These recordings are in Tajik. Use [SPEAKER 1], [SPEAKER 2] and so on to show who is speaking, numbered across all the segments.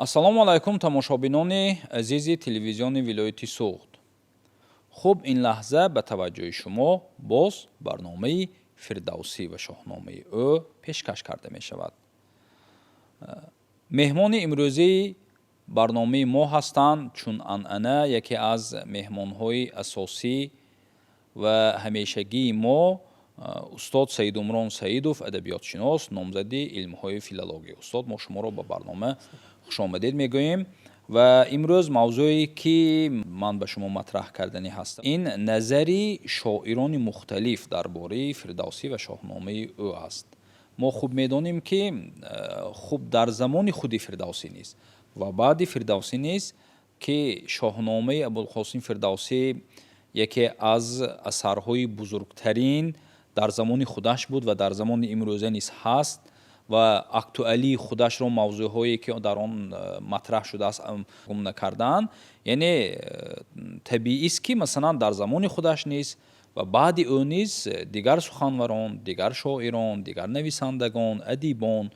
[SPEAKER 1] Ассалому алайкум, тамошобинони азизи телевизиони вилояти Суғд. Хуб, ин лаҳза ба таваҷҷӯҳи шумо боз барномаи «Фирдавсӣ ва шоҳномаи ӯ» пешкаш карда мешавад. Меҳмони имрӯзии барномаи мо ҳастанд, чун анъана, яке аз меҳмонҳои асосӣ ва ҳамешагии мо, устод Саидумрон Саидов, адабиётшинос, номзади илмҳои филология. Устод, мо шуморо ба барнома хушомадед мегӯем ва имрӯз мавзӯе, ки ман ба шумо матраҳ карданӣ ҳастам, ин назари шоирони мухталиф дар бораи Фирдавсӣ ва шоҳномаи ӯ аст. Мо хуб медонем, ки хуб, дар замони худи Фирдавсӣ низ ва баъди Фирдавсӣ низ, ки шоҳномаи Абулқосим Фирдавсӣ яке аз асарҳои бузургтарин дар замони худаш буд ва дар замони имрӯза низ ҳаст ва актуалии худашро мавзӯъҳое, ки дар он матраҳ шудааст, гум накардаанд. Яъне табиист, ки масалан дар замони худаш низ ва баъди ӯ низ дигар суханварон, дигар шоирон, дигар нависандагон, адибон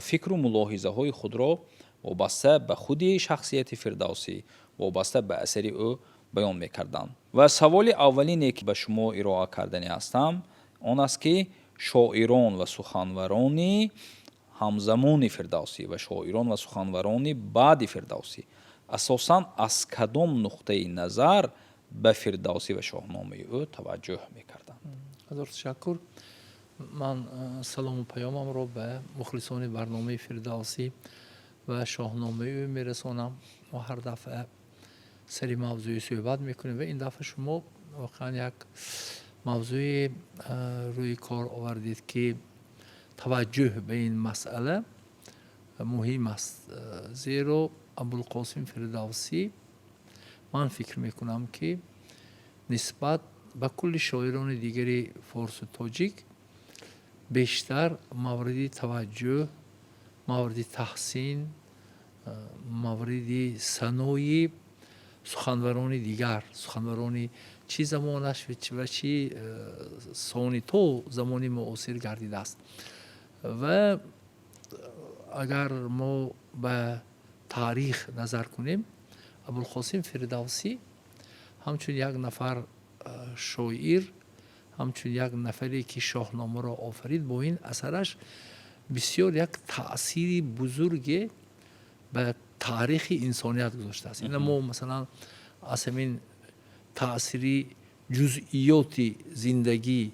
[SPEAKER 1] фикру мулоҳизаҳои худро вобаста ба худи шахсияти Фирдавсӣ, вобаста ба асари ӯ баён мекарданд. Ва саволи аввалине, ки ба шумо ироа карданӣ ҳастам, он аст, ки шоирон ва суханварони ҳамзамони Фирдавсӣ ва шоирон ва суханварони баъди Фирдавсӣ асосан аз кадом нуқтаи назар ба Фирдавсӣ ва шоҳномаи ӯ таваҷҷӯҳ мекарданд?
[SPEAKER 2] Ҳазор ташаккур. Ман салому паёмамро ба мухлисони барномаи «Фирдавсӣ ва шоҳномаи ӯ» мерасонам. Мо ҳар дафъа сари мавзӯе суҳбат мекунем ва ин дафъа шумо воқеан як мавзӯе рӯи кор овардед, ки таваҷҷӯҳ ба ин масъала муҳим аст, зеро Абулқосим Фирдавсӣ, ман фикр мекунам, ки нисбат ба кулли шоирони дигари форсу тоҷик бештар мавриди таваҷҷӯҳ, мавриди таҳсин, мавриди санои суханварони дигар, суханварони чӣ замонаш ва чӣ сони то замони муосир гардидааст. Ва агар мо ба таърих назар кунем, Абулқосим Фирдавсӣ ҳамчун як нафар шоир, ҳамчун як нафаре, ки шоҳномаро офарид, бо ин асараш бисёр як таъсири бузурге ба таърихи инсоният гузоштааст. Ина мо масалан аз ҳамин таъсири ҷузъиёти зиндагӣ,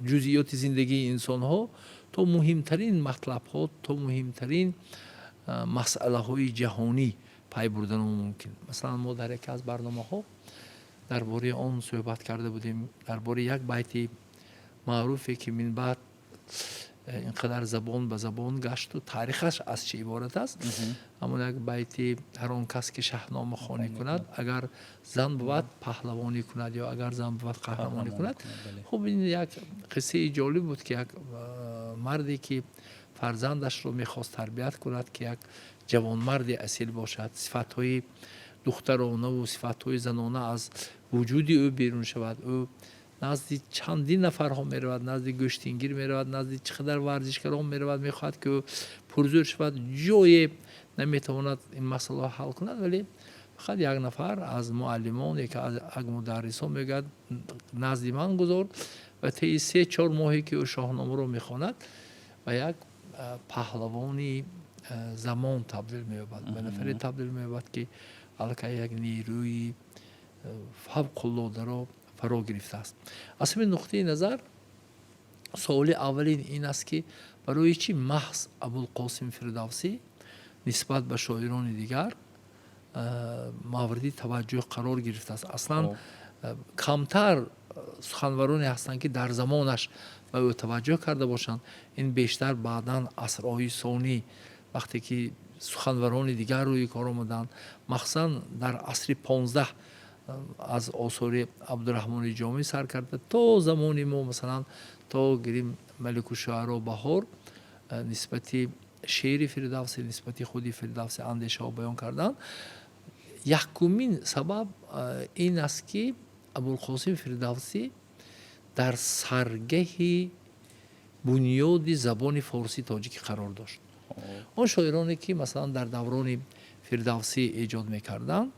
[SPEAKER 2] ҷузъиёти зиндагии инсонҳо то муҳимтарин матлабҳо, то муҳимтарин масъалаҳои ҷаҳонӣ пай бурдану мумкин. Масалан, мо дар яке аз барномаҳо дар бораи он суҳбат карда будем, дар бораи як байти маъруфе, ки минбаъд ин қадар забон ба забон гашту таърихаш аз чӣ иборат аст. Ҳамон як байти: «Ҳар он кас, ки шаҳнома хонӣ кунад, агар зан бувад, паҳлавонӣ кунад ё агар зан бувад, қаҳрамонӣ кунад». Хуб, ин як қиссаи ҷолиб буд, ки як марде, ки фарзандашро мехост тарбият кунад, ки як ҷавонмарди асил бошад, сифатҳои духтаронаву сифатҳои занона аз вуҷуди ӯ берун шавад, ӯ назди чандин нафарҳо меравад, назди гӯштингир меравад, назди чӣ қадар варзишгарон меравад, мехоҳад, ки ӯ пурзӯр шавад, ҷое наметавонад ин масъаларо ҳал кунад. Вале фақат як нафар аз муаллимон, яке аз мударрисон мегӯяд: «Назди ман гузор». Ва таи 3-4 моҳе, ки ӯ шоҳномаро мехонад, ба як паҳлавони замон табдил меёбад, ба нафаре табдил меёбад, ки аллакай як нерӯи фавқуллодаро фаро гирифтааст. Аз ҳамин нуқтаи назар суоли аввалин ин аст, ки барои чӣ маҳз Абулқосим Фирдавсӣ нисбат ба шоирони дигар мавриди таваҷҷӯҳ қарор гирифтааст. Аслан камтар суханвароне ҳастанд, ки дар замонаш ба ӯ таваҷҷӯҳ карда бошанд. Ин бештар баъдан, асрҳои сонӣ, вақте ки суханварони дигар рӯи кор омаданд, махсусан дар асри 15, аз осори Абдураҳмони Ҷомӣ сар карда то замони мо, масалан то гирим Маликушшуаро Баҳор, нисбати шеъри Фирдавсӣ, нисбати худи Фирдавсӣ андешаҳо баён карданд. Якумин сабаб ин аст, ки Абулқосим Фирдавсӣ дар саргаҳи бунёди забони форсии тоҷикӣ қарор дошт. Он шоироне, ки масалан дар даврони Фирдавсӣ эҷод мекарданд,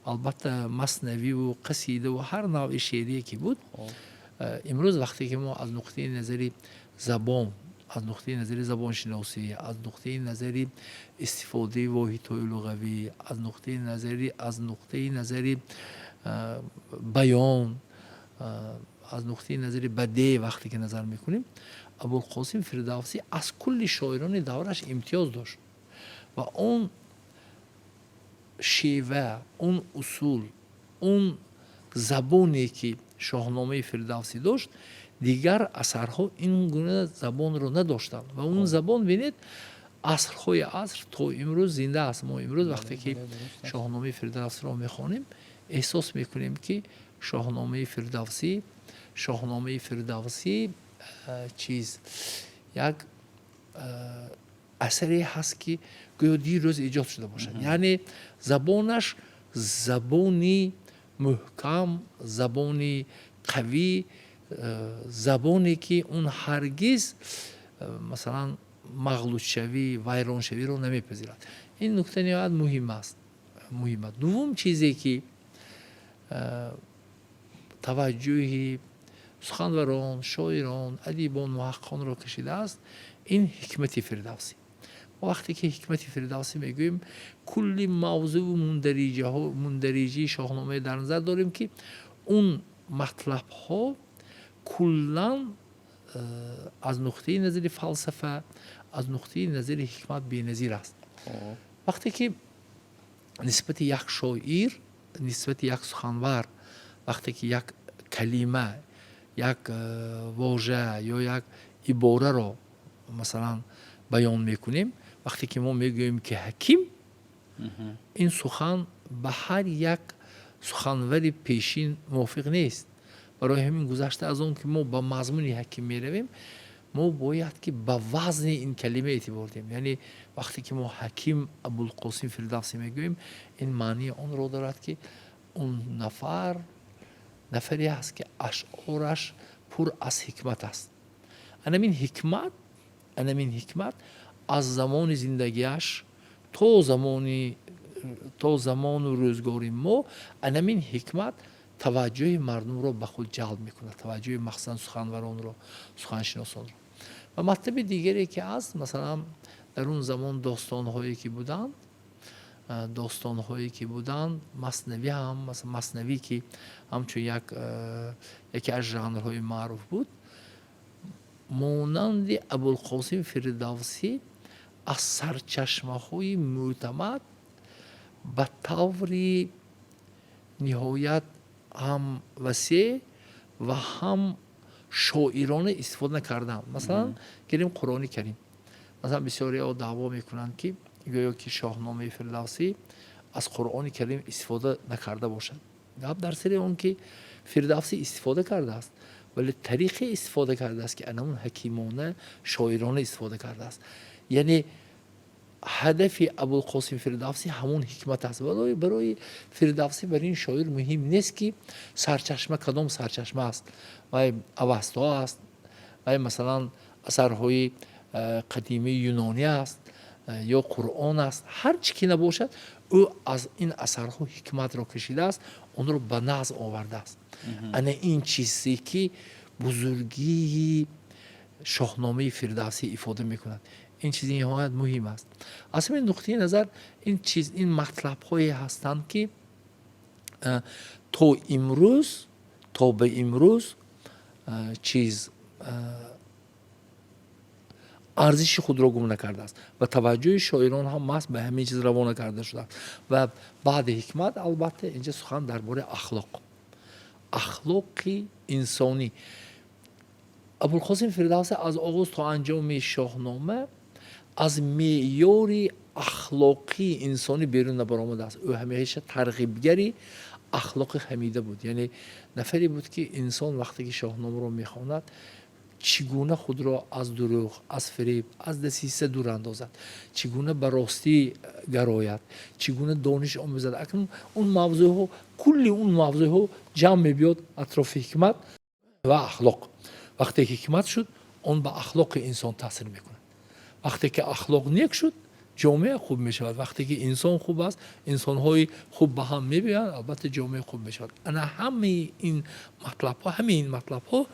[SPEAKER 2] албатта, маснавиву қасидаву ҳар навъи шеърие ки буд, имрӯз вақте ки мо аз нуқтаи назари забон, аз нуқтаи назари забоншиносӣ, аз нуқтаи назари истифодаи воҳидҳои луғавӣ, аз нуқтаи назари баён, аз нуқтаи назари бадеъ вақте ки назар мекунем, Абулқосим Фирдавсӣ аз кулли шоирони давраш имтиёз дошт ва он шева, он усул, он забоне, ки Шоҳномаи Фирдавсӣ дошт, дигар асарҳо ин гуна забонро надоштанд. Ва он забон, бинед, асрҳои аср то имрӯз зинда аст. Мо имрӯз вақте ки Шоҳномаи Фирдавсиро мехонем, эҳсос мекунем, ки Шоҳномаи Фирдавсӣ чиз як асаре ҳаст, ки гӯё дирӯз эҷод шуда бошад. Яъне забонаш забони муҳкам, забони қавӣ, забоне, ки он ҳаргиз, масалан, мағлутшавӣ, вайроншавиро намепазирад. Ин нукта ниҳоят муҳим аст. Дуввум чизе, ки таваҷҷӯҳи суханварон, шоирон, адибон, муҳаққиқонро кашидааст, ин ҳикмати Фирдавсӣ. Вақте ки ҳикмати Фирдавсӣ мегӯем, кулли мавзӯу мундариҷии Шоҳномае дар назар дорем, ки он матлабҳо куллан аз нуқтаи назари фалсафа, аз нуқтаи назари ҳикмат беназир аст. Вақте ки нисбати як шоир, нисбати як суханвар, вақте ки як калима, як вожа ё як ибораро, масалан, баён мекунем, вақте ки мо мегӯем, ки ҳаким, ин сухан ба ҳар як суханвари пешин мувофиқ нест. Барои ҳамин, гузашта аз он ки мо ба мазмуни ҳаким меравем, мо бояд ки ба вазни ин калима эътибор диҳем. Яъне вақте ки мо ҳаким Абулқосим Фирдавсӣ мегӯем, ин маънии онро дорад, ки он нафар нафаре аст, ки ашъораш пур аз ҳикмат аст. Анамин ҳикмат аз замони зиндагиаш то замону рӯзгори мо, анамин ҳикмат таваҷҷӯҳи мардумро ба худ ҷалб мекунад, таваҷҷӯҳи махсусан суханваронро, суханшиносонро. Ва матлаби дигаре, ки аст, масалан, дар он замон достонҳое, ки буданд, маснавӣ ҳам, маснавӣ, ки ҳамчун яке аз жанрҳои маъруф буд, монанди Абулқосим Фирдавсӣ аз сарчашмаҳои мӯътамад ба таври ниҳоят ҳам васеъ ва ҳам шоирона истифода накардам. Масалан, гирем Қуръони Карим. Масалан, бисёриҳо даъво мекунанд, ки гӯё ки Шоҳномаи Фирдавсӣ аз Қуръони Карим истифода накарда бошад. Гап дар сари он, ки Фирдавсӣ истифода кардааст, вале тариқе истифода кардааст, ки анамун ҳакимона, шоирона истифода кардааст. Яъне ҳадафи Абулқосим Фирдавсӣ ҳамон ҳикмат аст. Барои Фирдавсӣ, бар ин шоир муҳим нест, ки сарчашма кадом сарчашма аст, вай Авасто аст, вай, масалан, асарҳои қадимии юнонӣ аст ё Қуръон аст. Ҳар чӣ ки набошад, ӯ аз ин асарҳо ҳикматро кашидааст, онро ба назм овардааст. Ана ин чизе, ки бузургии Шоҳномаи Фирдавсӣ ифода мекунад, ин чизи ниҳоят муҳим аст. Аз ҳамин нуқтаи назар, ин чиз, ин матлабҳое ҳастанд, ки то имрӯз, то ба имрӯз чиз арзиши худро гум накардааст ва таваҷҷӯҳи шоирон ҳам маҳз ба ҳамин чиз равона карда шудааст. Ва баъди ҳикмат, албатта, инҷа сухан дар бораи ахлоқ, ахлоқи инсонӣ. Абулқосим Фирдавсӣ аз оғоз то анҷоми Шоҳнома аз меъёри ахлоқии инсонӣ берун набаромадааст. Ӯ ҳамеша тарғибгари ахлоқи ҳамида буд. Яъне нафаре буд, ки инсон вақте ки Шоҳномаро мехонад, чӣ гуна худро аз дурӯғ, аз фиреб, аз дасиса дур андозад, чӣ гуна ба ростӣ гарояд, чӣ гуна дониш омӯзад. Акнун он мавзӯъҳо, кулли он мавзӯъҳо ҷамъ мебиёд атрофи ҳикмат ва ахлоқ. Вақте ки ҳикмат шуд, он ба ахлоқи инсон таъсир мекунад. Вақте ки ахлоқ нек шуд. Ҷомеа хуб мешавад. Вақте ки инсон хуб аст, инсонҳои хуб ба ҳам мебиёянд, албатта, ҷомеа хуб мешавад. Ана ҳамаи ин матлабҳо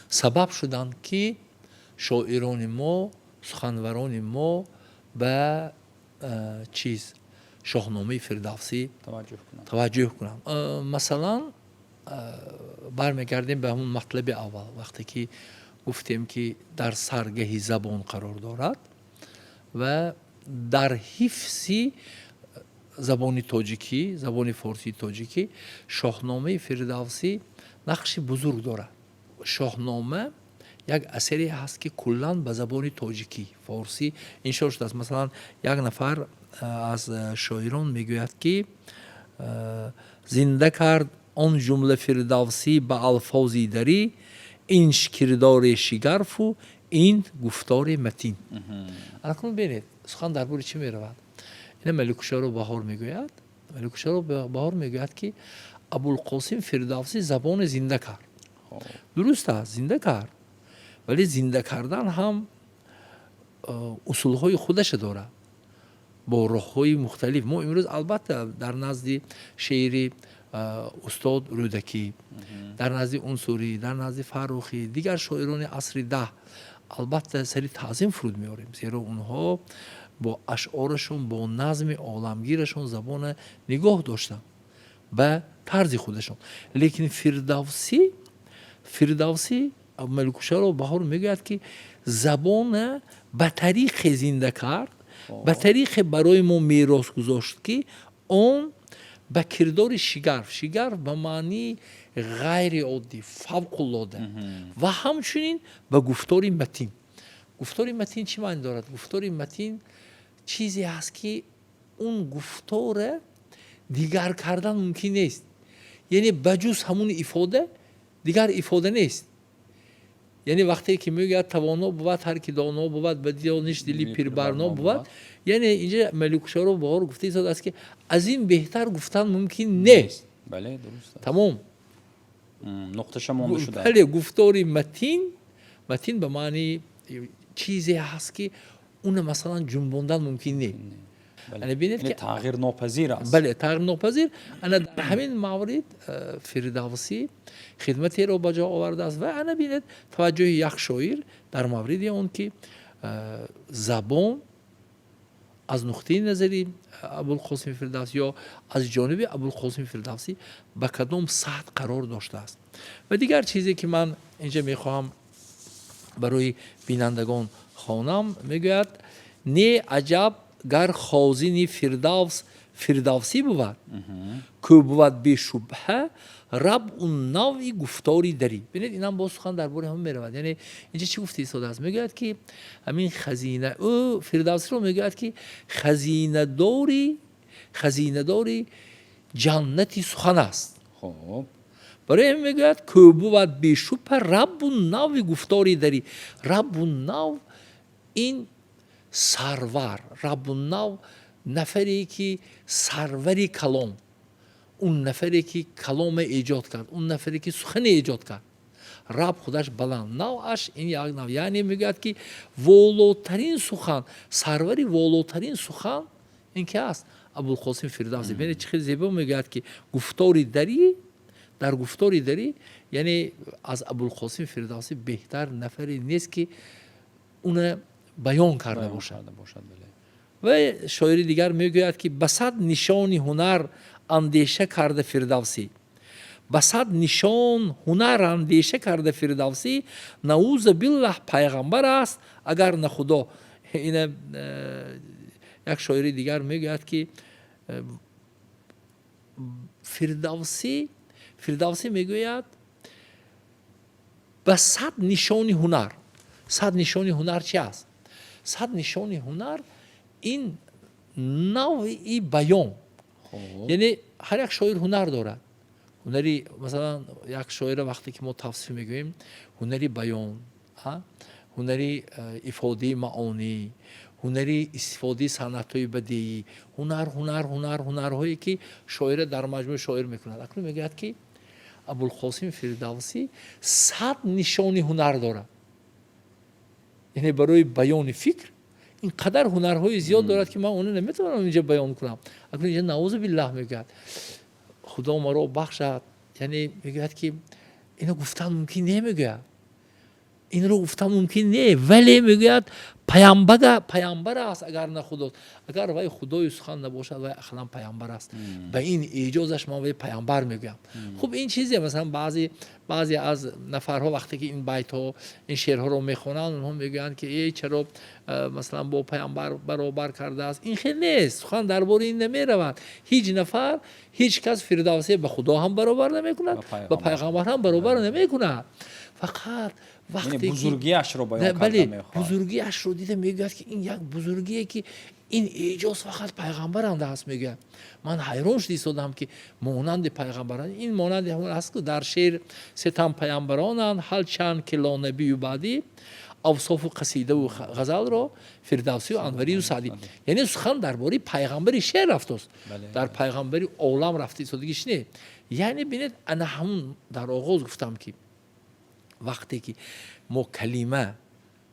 [SPEAKER 2] сабаб шуданд, ки шоирони мо, суханварони мо ба чиз, Шоҳномаи Фирдавсӣ таваҷҷӯҳ кунанд. Масалан, бармегардем ба ҳамон матлаби аввал, вақте ки гуфтем, ки дар саргаҳи забон қарор дорад ва дар ҳифзи забони тоҷикӣ, забони форсии тоҷикӣ Шоҳномаи Фирдавсӣ нақши бузург дорад. Шоҳнома як асаре ҳаст, ки куллан ба забони тоҷикӣ, форсӣ иншо шудааст. Масалан, як нафар аз шоирон мегӯяд, ки зинда кард он ҷумла Фирдавсӣ ба алфози дарӣ, ин кирдори шигарфу ин гуфтори матин. Акнун бинед, сухан дар бораи чӣ меравад? Ина Маликушаро Баҳор мегӯяд. Маликушаро Баҳор мегӯяд, ки Абулқосим Фирдавсӣ забоне зинда кард. Дуруст аст, зинда кард, вале зинда кардан ҳам усулҳои худаша дорад, бо роҳҳои мухталиф. Мо имрӯз, албатта, дар назди шеъри устод Рӯдакӣ, дар назди Унсурӣ, дар назди Фаррухӣ, дигар шоирони асри 10, албатта, сари таъзим фуруд меорем, зеро онҳо бо ашъорашон, бо назми оламгирашон забона нигоҳ доштанд ба тарзи худашон. Лекин Фирдавсӣ, Маликушаро Баҳор мегӯяд, ки забона ба тариқе зинда кард, ба тариқе барои мо мерос гузошт, ки он ба кирдори шигарф, шигарф ба маънии ғайриоддӣ, фавқулода, ва ҳамчунин ба гуфтори матин. Гуфтори матин чӣ маъни дорад? Гуфтори матин чизе аст, ки он гуфтора дигар кардан мумкин нест, яъне ба ҷуз ҳамун ифода дигар ифода нест. Яъне вақте ки мегӯяд: «Тавоно бувад ҳар ки доно бувад, ба дониш дили пирбарно бувад», яъне инҷа Маликушаро Баҳор гуфта истодааст, ки аз ин беҳтар гуфтан мумкин нест. Тамом.
[SPEAKER 1] Нуқташа монда шуда.
[SPEAKER 2] Бале, гуфтори матин. Матин ба маънии чизе ҳаст, ки уна, масалан, ҷунбондан мумкин не.
[SPEAKER 1] Бинед, ки тағйирнопазир аст.
[SPEAKER 2] Бале, тағйирнопазир. Ана дар ҳамин маврид Фирдавсӣ хидматеро ба ҷо овардааст. Ва ана бинед, таваҷҷӯҳи як шоир дар мавриди он, ки забон аз нуқтаи назари Абулқосими Фирдавсӣ ё аз ҷониби Абулқосими Фирдавсӣ ба кадом сатҳ қарор доштааст. Ва дигар чизе, ки ман инҷа мехоҳам барои бинандагон хонам, мегӯяд: «Не аҷаб, гар хозини Фирдавс Фирдавсӣ бувад, кӯ бувад бешубҳа рабъу навъи гуфтори дарӣ». Бинед, инам боз сухан дар бораи ҳамон меравад. Яъне инҷа чӣ гуфта истодааст? Мегӯяд, ки ҳамин хазина, ӯ Фирдавсиро мегӯяд, ки хазинадори ҷаннати сухан аст. Барои ҳамин мегӯяд: «Кӯ бувад бешубҳа раббу навъи гуфтори дарӣ». Раббу нав ин сарвар, раббу нав нафаре, ки сарвари калом, он нафаре, ки каломе эҷод кард, он нафаре, ки сухане эҷод кард. Раб худаш баланд, навъаш ин як нав, яъне мегӯяд, ки волотарин сухан, сарвари волотарин сухан ин ки аст? Абулқосим Фирдавсӣ. Бинед, чӣ хеле зебо мегӯяд, ки гуфтори дарӣ, дар гуфтори дарӣ, яъне аз Абулқосим Фирдавсӣ беҳтар нафаре нест, ки уна баён карда бошад. Ва шоири дигар мегӯяд, ки ба сад нишони ҳунар андеша карда Фирдавсӣ, ба сад нишон ҳунар андеша карда Фирдавсӣ, наузу биллаҳ, пайғамбар аст агар на Худо. Ина як шоири дигар мегӯяд, ки Фирдавсӣ мегӯяд ба сад нишони ҳунар. Сад нишони ҳунар чи аст? Сад нишони ҳунар ин навъи баён. Яъне ҳар як шоир ҳунар дорад. Ҳунари, масалан, як шоира вақте ки мо тавсиф мегӯем, ҳунари баён, ҳунари ифодаи маъонӣ, ҳунари истифодаи санъатҳои бадеӣ, ҳунар, ҳунар, ҳунар, ҳунарҳое, ки шоира дар маҷмӯъ шоир мекунад. Акнун мегӯяд, ки Абулқосим Фирдавсӣ сад нишони ҳунар дорад, яъне барои баёни фикр. Ин қадар ҳунарҳои зиёд дорад, ки ман онро наметавонам инҷа баён кунам. Акнун инҷа наузу биллаҳ мегӯяд, Худо маро бахшад, яъне мегӯяд, ки ино гуфтан мумкин не, мегӯяд, инро гуфтан мумкин не, вале мегӯяд, паямбар аст, агар на Худост. Агар вай Худои сухан набошад, вай ақлан паямбар аст. Ба ин эъҷозаш ман вай паямбар мегӯям. Хуб, ин чизе, масалан, баъзе аз нафарҳо вақте ки ин байтҳо, ин шеърҳоро мехонанд, онҳо мегӯянд, ки эй, чаро масалан бо паямбар баробар кардааст? Ин хел нест, сухан дар бораи ин намеравад. Ҳеҷ нафар, ҳеҷ кас Фирдавсия ба Худо ҳам баробар намекунад, ба пайғамбар ҳам баробар намекунад. Фақат
[SPEAKER 1] вақте бузургиашро баён карда мехоҳад.
[SPEAKER 2] Бузургиашро дида мегӯяд, ки ин як бузургие, ки ин эъҷоз фақат пайғамбаранда аст. Мегӯяд, ман ҳайрон шуда истодам, ки монанди пайғамбаран. Ин монанди ҳамон аст, ки дар шеър сетан пайғамбаронанд, ҳарчанд ки ло набию баъдӣ, авсофу қасидаву ғазалро Фирдавсию Анварию Саъдӣ. Яъне сухан дар бораи пайғамбари шеър рафтост, дар пайғамбари олам рафта истодагиш не. Яъне бинед, ана ҳамун дар оғоз гуфтам, ки вақте ки мо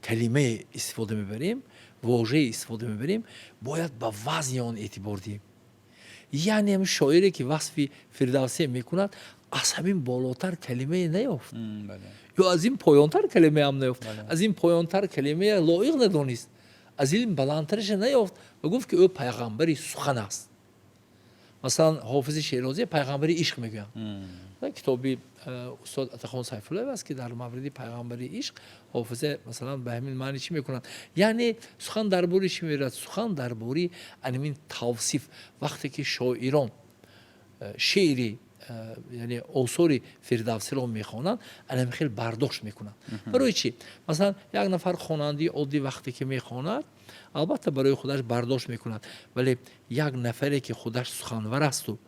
[SPEAKER 2] калимае истифода мебарем, вожае истифода мебарем, бояд ба вазни он эътибор диҳем. Яъне ҳамин шоире, ки васфи Фирдавсия мекунад, аз ҳамин болотар калимае наёфт ё аз ин поёнтар калимаам наёфт, аз ин поёнтар калимае лоиқ надонист, аз ин баландтараша наёфт ва гуфт, ки ӯ пайғамбари сухан аст. Масалан, Ҳофизи Шерозӣ пайғамбари ишқ мегӯянд. Китоби устод Атахон Сайфуллоев аст, ки дар мавриди пайғамбари ишқ Ҳофизе масалан ба ҳамин маъни чӣ мекунанд. Яъне сухан дар бораи чӣ меравад? Сухан дар бораи анамин тавсиф. Вақте ки шоирон шеъри, яъне осори Фирдавсиро мехонанд, анами хел бардошт мекунанд. Барои чӣ? Масалан, як нафар хонандаи оддӣ вақте ки мехонад, албатта, барои худаш бардошт мекунад, вале як нафаре, ки худаш суханвар асту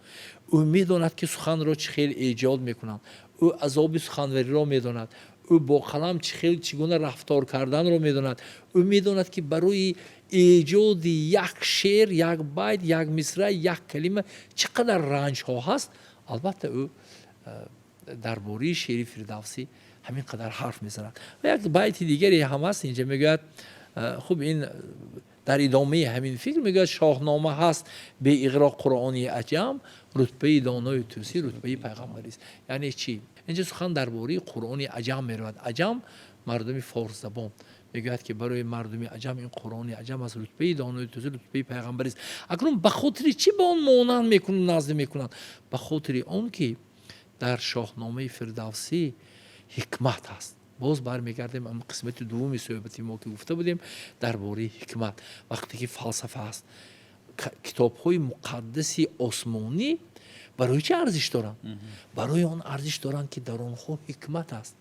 [SPEAKER 2] ӯ медонад, ки суханро чӣ хел эҷод мекунанд, ӯ азоби суханвариро медонад, ӯ бо қалам чӣ хел, чӣ гуна рафтор карданро медонад, ӯ медонад, ки барои эҷоди як шеър, як байт, як мисра, як калима чӣ қадар ранҷҳо ҳаст, албатта, ӯ дар бораи шеъри Фирдавсӣ ҳамин қадар ҳарф мезанад. Ва як байти дигаре ҳам аст инҷа, мегӯяд, хуб, ин дар идомаи ҳамин фикр мегӯяд: «Шоҳнома ҳаст беиғроқ Қуръони аҷам, рутбаи донои тӯсӣ рутбаи пайғамбарист». Яъне чӣ? Инҷа сухан дар бораи Қуръони аҷам меравад. Аҷам, мардуми форсзабон. Мегӯяд, ки барои мардуми аҷам ин Қуръони аҷам аз рутбаи донои тӯсӣ, рутбаи пайғамбарист. Акнун ба хотири чӣ ба он монанд мекунанд, назд мекунанд? Ба хотири он ки дар Шоҳномаи Фирдавсӣ ҳикмат ҳаст. Боз бармегардем ам қисмати дуввуми суҳбати мо, ки гуфта будем дар бораи ҳикмат. Вақте ки фалсафа ҳаст, китобҳои муқаддаси осмонӣ барои чӣ арзиш доранд? Барои он арзиш доранд, ки дар онҳо ҳикмат аст.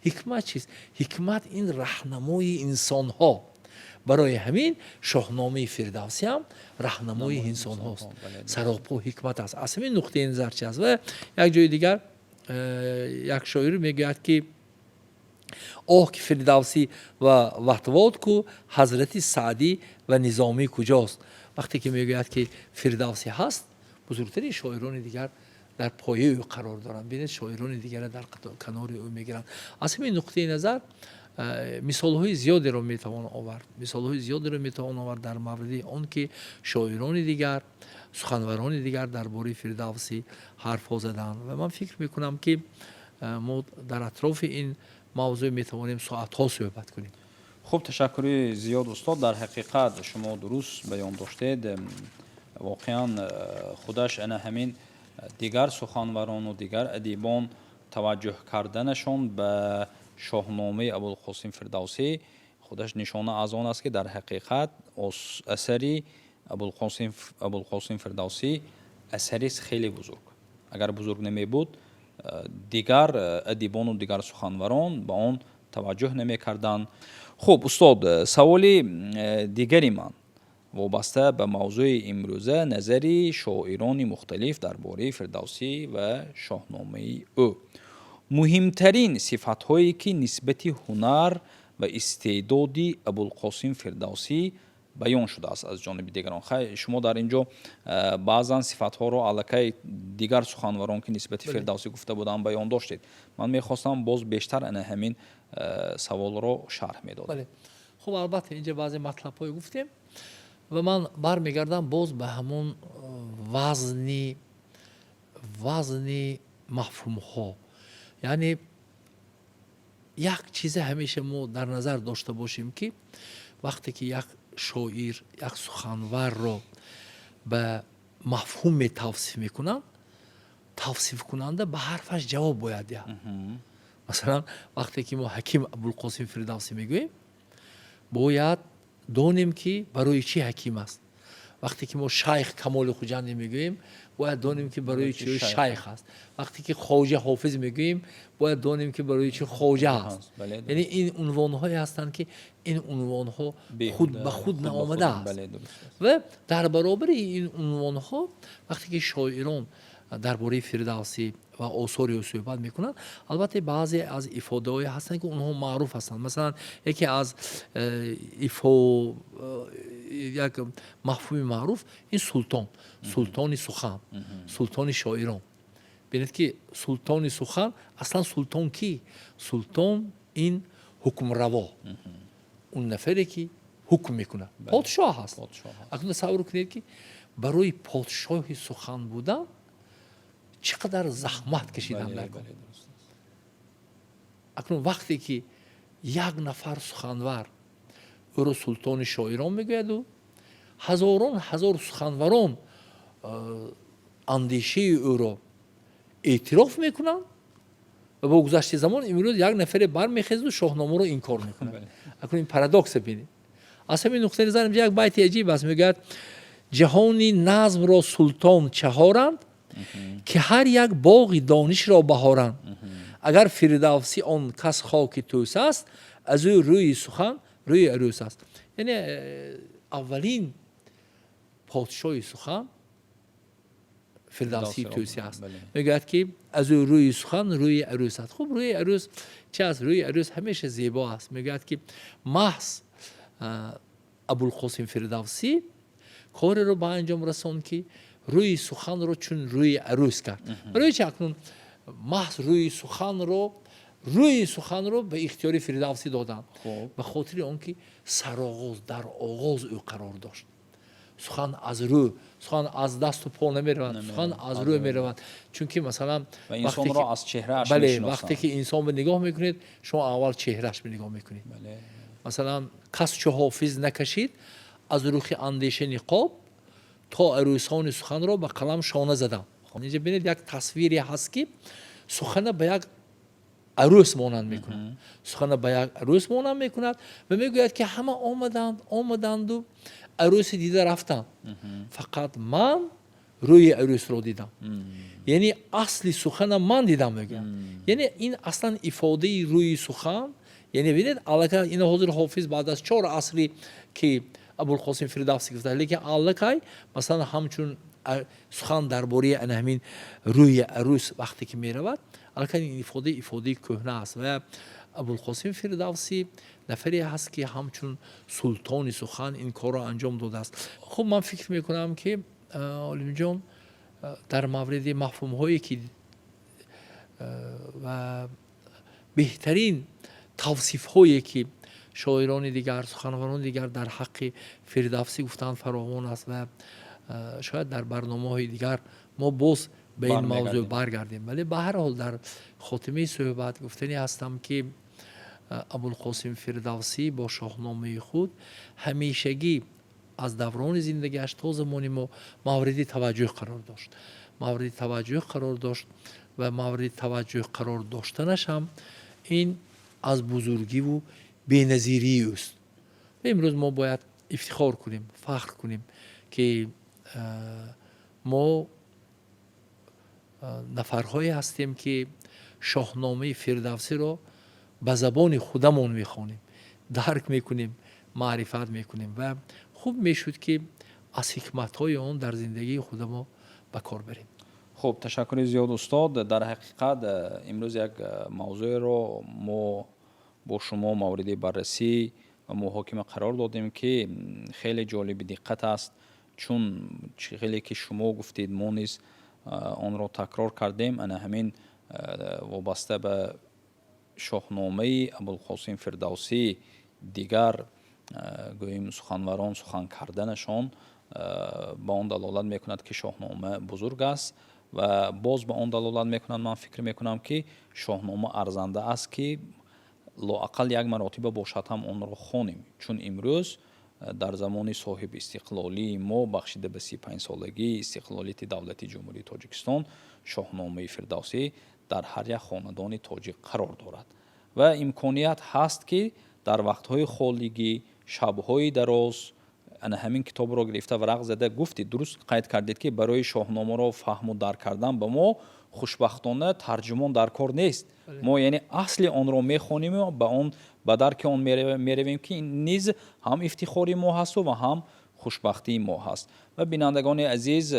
[SPEAKER 2] Ҳикмат чист? Ҳикмат ин раҳнамои инсонҳо. Барои ҳамин Шоҳномаи Фирдавсӣ ҳам раҳнамои инсонҳост, саропо ҳикмат аст. Аз ҳамин нуқтаи назар чи аст? Ва як ҷои дигар як шоир мегӯяд, ки оҳ, ки Фирдавсӣ ва Ватвот ку, ҳазрати Саъдӣ ва Низомӣ куҷост? Вақте ки мегӯяд, ки Фирдавсӣ ҳаст, бузургтарин шоирони дигар дар пояи ӯ қарор доранд. Бинед, шоирони дигара дар канори ӯ мегиранд. Аз ҳамин нуқтаи назар мисолҳои зиёдеро метавон овард, мисолҳои зиёдеро метавон овард дар мавриди он ки шоирони дигар, суханварони дигар дар бораи Фирдавсӣ ҳарфҳо заданд. Ва ман фикр мекунам, ки мо дар атрофи ин мавзӯъ метавонем соатҳо суҳбат кунем.
[SPEAKER 1] Хуб, ташаккури зиёд, устод. Дар ҳақиқат, шумо дуруст баён доштед. Воқеан, худаш ана ҳамин дигар суханварону дигар адибон таваҷҷӯҳ карданашон ба Шоҳномаи Абулқосим Фирдавсӣ худаш нишона аз он аст, ки дар ҳақиқат асари Абулқосим Фирдавсӣ асарест хеле бузург. Агар бузург намебуд, дигар адибону дигар суханварон ба он таваҷҷӯҳ намекарданд. Хуб, устод, саволи дигари ман вобаста ба мавзӯи имрӯза: назари шоирони мухталиф дар бораи Фирдавсӣ ва Шоҳномаи ӯ, муҳимтарин сифатҳое, ки нисбати ҳунар ва истеъдоди Абулқосим Фирдавсӣ баён шудааст аз ҷониби дигарон. Хай, шумо дар ин ҷо баъзан сифатҳоро аллакай дигар суханварон, ки нисбати Фирдавсӣ гуфта буданд, баён доштед. Ман мехостам боз бештар ана ҳамин саволро шарҳ медодед.
[SPEAKER 2] Хуб, албатта, инҷа баъзе матлабҳое гуфтем ва ман бармегардам боз ба ҳамон вазни мафҳумҳо. Яъне як чизе ҳамеша мо дар назар дошта бошем, ки вақте ки як шоир, як суханварро ба мафҳуме тавсиф мекунанд, тавсифкунанда ба ҳарфаш ҷавоб бояд диҳад. Масалан, вақте ки мо Ҳаким Абулқосим Фирдавсӣ мегӯем, бояд донем, ки барои чӣ ҳаким аст. Вақте ки мо Шайх Камоли Хуҷандӣ мегӯем, бояд донем, ки барои чӣ шайх аст. Вақте ки Хоҷа Ҳофиз мегӯем, бояд донем, ки барои чӣ хоҷа аст. Яъне ин унвонҳое ҳастанд, ки ин унвонҳо худ ба худ наомадааст. Ва дар баробари ин унвонҳо, вақте ки шоирон дар бораи Фирдавсӣ ва осори ӯ суҳбат мекунанд, албатта, баъзе аз ифодаҳое ҳастанд, ки онҳо маъруф ҳастанд. Масалан, яке аз як мафҳуми маъруф ин султон, султони сухан, султони шоирон. Бинед, ки султони сухан, аслан султон кӣ? Султон ин ҳукмраво, он нафаре, ки ҳукм мекунад, подшоҳ аст. Акнун тасаввур кунед, ки барои подшоҳи сухан будан чӣ қадар заҳмат кашидан дар кор. Акнун вақте ки як нафар суханвар ӯро султони шоирон мегӯяду ҳазорон ҳазор суханварон андешаи ӯро эътироф мекунанд ва бо гузашти замон имрӯз як нафаре бармехезаду Шоҳномаро инкор мекунад. Акнун ин парадокса бинед. Аз ҳамин нуқтаи назар инҷа як байти аҷиб аст. Мегӯяд: «Ҷаҳони назмро султон чаҳоранд, ки ҳар як боғи донишро баҳоранд. Агар Фирдавсӣ он кас хоки Тӯс аст, аз ӯ рӯи сухан рӯи арӯс аст». Яъне аввалин подшоҳи сухан Фирдавсии Тӯсӣ аст. Мегӯяд, ки аз ӯ рӯи сухан рӯи арӯс аст. Хуб, рӯи арӯс чи аст? Рӯи арӯс ҳамеша зебо аст. Мегӯяд, ки маҳз Абулқосим Фирдавсӣ кореро ба анҷом расонд, ки рӯи суханро чун рӯи арӯс кард. Барои чи акнун маҳз рӯи суханро ба ихтиёри Фирдавсӣ доданд? Ба хотири он ки сароғоз, дар оғоз ӯ қарор дошт. Сухан аз рӯ, сухан аз дасту по намеравад, сухан аз рӯ меравад. Чунки, масалан, бале, вақте ки инсон ба нигоҳ мекунед, шумо аввал чеҳраш ба нигоҳ мекунед. Масалан, кас чу Ҳофиз накашид аз рухи андеша ниқоб, то арӯсони суханро ба қалам шона задам. Инҷа бинед, як тасвире ҳаст, ки сухана ба як арӯс монанд мекунад, сухана ба як арӯс монанд мекунад ва мегӯяд, ки ҳама омаданд, омаданду арӯси дида рафтанд, фақат ман рӯи арӯсро дидам. Яъне асли сухана ман дидам, мегӯяд. Яъне ин аслан ифодаи рӯи сухан. Яъне бинед, аллакай ина ҳозир Ҳофиз баъд аз 4 асри ки Абулқосим Фирдавсӣ гуфта, лекин аллакай, масалан, ҳамчун сухан дар бораи ана ҳамин рӯи арӯс вақте ки меравад, аллакай ин ифода ифодаи кӯҳна аст. Ва Абулқосим Фирдавсӣ нафаре ҳаст, ки ҳамчун султони сухан ин корро анҷом додааст. Хуб, ман фикр мекунам, ки, Олимҷон, дар мавриди мафҳумҳое ки ва беҳтарин тавсифҳое, ки шоирони дигар, суханварони дигар дар ҳаққи Фирдавсӣ гуфтанд, фаровон аст ва шояд дар барномаҳои дигар мо боз ба ин мавзӯъ баргардем. Вале ба ҳар ҳол дар хотимаи суҳбат гуфтанӣ ҳастам, ки Абулқосим Фирдавсӣ бо Шоҳномаи худ ҳамешагӣ аз даврони зиндагиаш то замони мо мавриди таваҷҷӯҳ қарор дошт, мавриди таваҷҷӯҳ қарор дошт ва мавриди таваҷҷӯҳ қарор доштанаш ҳам ин аз бузургиву беназирии ӯст. Ва имрӯз мо бояд ифтихор кунем, фахр кунем, ки мо нафарҳое ҳастем, ки Шоҳномаи Фирдавсиро ба забони худамон мехонем, дарк мекунем, маърифат мекунем ва хуб мешуд, ки аз ҳикматҳои он дар зиндагии худамо ба кор барем.
[SPEAKER 1] Хуб, ташаккури зиёд, устод. Дар ҳақиқат, имрӯз як мавзӯеро мо бо шумо мавриди баррасӣ ва муҳокима қарор додем, ки хеле ҷолиби диққат аст, чун хеле ки шумо гуфтед, мо низ онро такрор кардем. Ана ҳамин вобаста ба Шоҳномаи Абулқосим Фирдавсӣ дигар Гӯем, суханварон сухан карданашон ба он далолат мекунад, ки Шоҳнома бузург аст, ва боз ба он далолат мекунад, ман фикр мекунам, ки Шоҳнома арзанда аст, ки лоақал як маротиба бошад ҳам онро хонем, чун имрӯз дар замони соҳибистиқлолии мо, бахшида ба 35-солагии истиқлолияти давлати Ҷумҳурии Тоҷикистон, Шоҳномаи Фирдавсӣ дар ҳар як хонадони тоҷик қарор дорад ва имконият ҳаст, ки дар вақтҳои холигӣ, шабҳои дароз ана ҳамин китобро гирифта варақ зада. Гуфтед, дуруст қайд кардед, ки барои Шоҳномаро фаҳму дарк кардан ба мо, хушбахтона, тарҷумон дар кор нест. Мо, яъне, асли онро мехонем, ба он, ба дарки он меравем, ки низ ҳам ифтихори мо ҳасту ва ҳам хушбахтии мо ҳаст. Ва бинандагони азиз,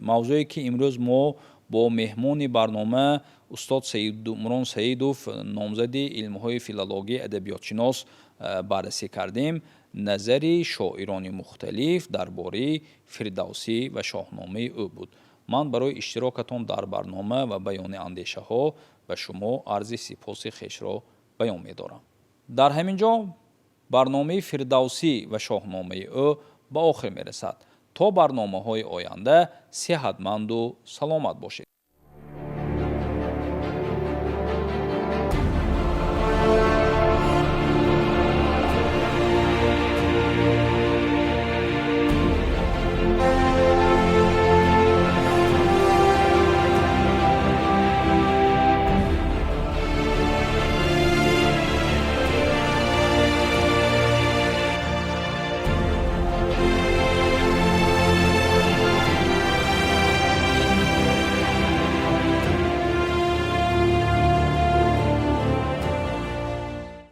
[SPEAKER 1] мавзӯе ки имрӯз мо бо меҳмони барнома, устод Саидумрон Саидов, номзади илмҳои филологӣ, адабиётшинос, баррасӣ кардем, назари шоирони мухталиф дар бораи Фирдавсӣ ва Шоҳномаи ӯ буд. Ман барои иштирокатон дар барнома ва баёни андешаҳо ба шумо арзи сипоси хешро баён медорам. Дар ҳамин ҷо барномаи Фирдавсӣ ва Шоҳномаи ӯ ба охир мерасад. То барномаҳои оянда сиҳатманду саломат бошед.